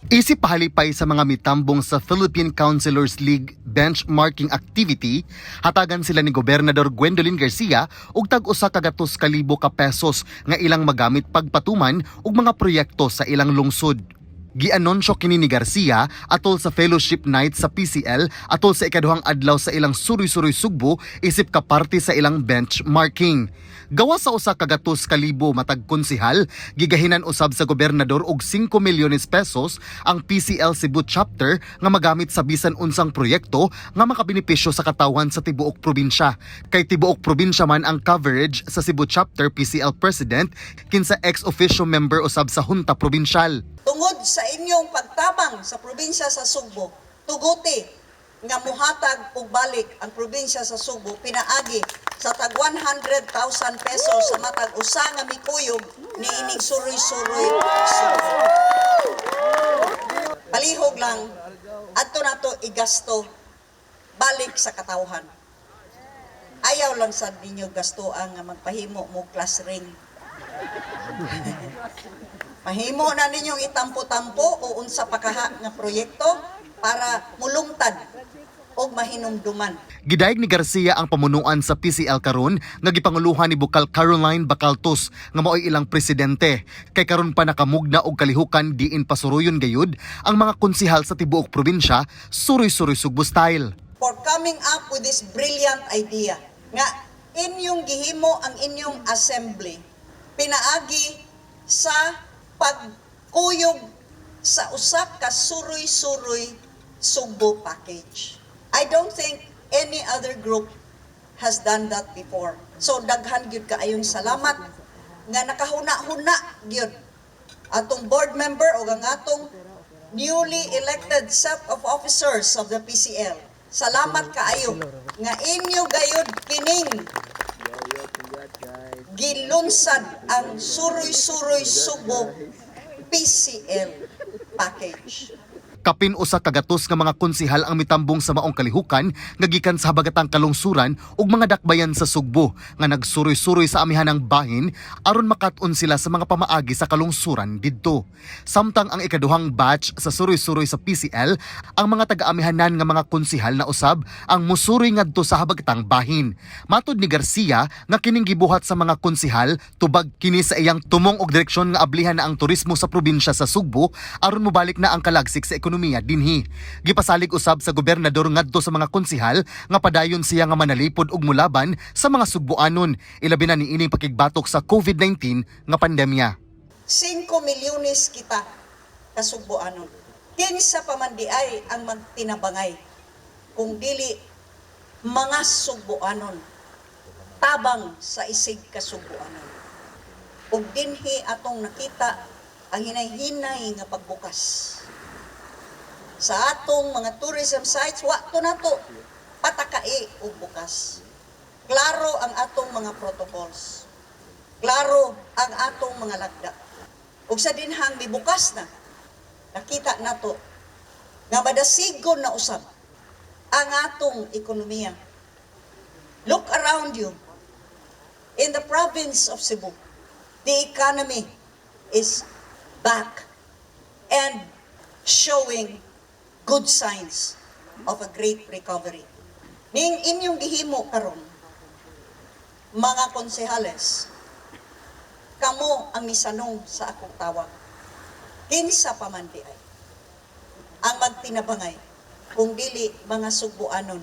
Isip pahalipay sa mga mitambong sa Philippine Councilors League benchmarking activity, hatagan sila ni Gobernador Gwendolyn Garcia og tag 100,000 ka pesos nga ilang magamit pagpatuman og mga proyekto sa ilang lungsod. Gianunsyo kini ni Garcia atol sa Fellowship Night sa PCL atol sa ikaduhang adlaw sa ilang Suroy-Suroy Sugbo isip kaparte sa ilang benchmarking. Gawas sa 100,000 matag konsehal, gigahinan usab sa gobernador og 5 milyones pesos ang PCL Cebu Chapter nga magamit sa bisan unsang proyekto nga makabenepisyo sa katawhan sa tibuok probinsya. Kay tibuok probinsya man ang coverage sa Cebu Chapter PCL President, kinsa ex-officio member usab sa Junta Provincial. Tungod sa inyong pagtabang sa probinsya sa Sugbo, tuguti nga muhatag og balik ang probinsya sa Sugbo pinaagi sa tag 100,000 pesos sa matag usa nga mikuyog ni ining Suroy-Suroy Sugbo. Palihog lang adto nato igasto balik sa katawhan. Ayaw lang sad ninyo gasto ang nga magpahimo mo class ring. Mahimo na ninyong itampo-tampo o unsa pa kaha nga proyekto para mulungtad og mahinumduman. Gidayeg ni Garcia ang pamunuan sa PCL karon nga gipanguluhan ni Bukal Caroline Bacaltos nga maoy ilang presidente. Kay karon pa nakamugna og kalihukan diin pasuruyon gayud ang mga konsehal sa tibuok probinsya, Suroy-Suroy Sugbo style. For coming up with this brilliant idea nga inyong gihimo ang inyong assembly pinaagi sa pagkuyog sa usa ka Suroy-Suroy Sugbo package. I don't think any other group has done that before. So daghan gyud kaayong salamat nga nakahuna-huna gyud atong board member o ang atong newly elected set of officers of the PCL. Salamat kaayo nga inyo gayud kining gilunsad ang Suroy-Suroy Sugbo PCL package. Kapin 100 nga mga konsehal ang mitambong sa maong kalihukan nga gikan sa habagatang kalungsuran ug mga dakbayan sa Sugbo nga nagsuroy-suroy sa amihanang bahin aron makat-on sila sa mga pamaagi sa kalungsuran didto. Samtang ang ikaduhang batch sa suroy-suroy sa PCL, ang mga taga-amihanan nga mga konsehal na usab ang musuroy ngadto sa habagatang bahin. Matod ni Garcia nga kining gibuhat sa mga konsehal, tubag kini sa iyang tumong og direksyon nga ablihan na ang turismo sa probinsya sa Sugbo aron mobalik na ang kalagsik sa ekonomiya dinhi. Gipasalig usab sa gobernador ngadto sa mga konsehal nga padayon siya nga manalipod og mulaban sa mga Sugboanon, ilabi na niining pakigbatok sa COVID-19 nga pandemya. 5 milyones kita kasugboanon. Kinsa pa man diay ang magtinabangay kung dili mga Sugboanon tabang sa isig kasugboanon? Ug dinhi atong nakita ang hinay-hinay nga pagbukas sa atong mga tourism sites. Wa to nato patakai og bukas. Klaro ang atong mga protocols. Klaro ang atong mga lagda. Ug sa dinhang mibukas na, nakita nato nga madasigon na usab ang atong ekonomiya. Look around you. In the province of Cebu, the economy is back and showing good signs of a great recovery. Ning inyong gihimo karon, mga konsehales, kamo ang misanong sa akong tawag. Kinsa pa man diay ang magtinabangay kung dili mga Sugboanon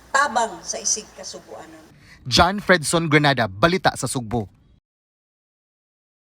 tabang sa isig kasugboanon? John Fredson Granada, Balita sa Sugbo.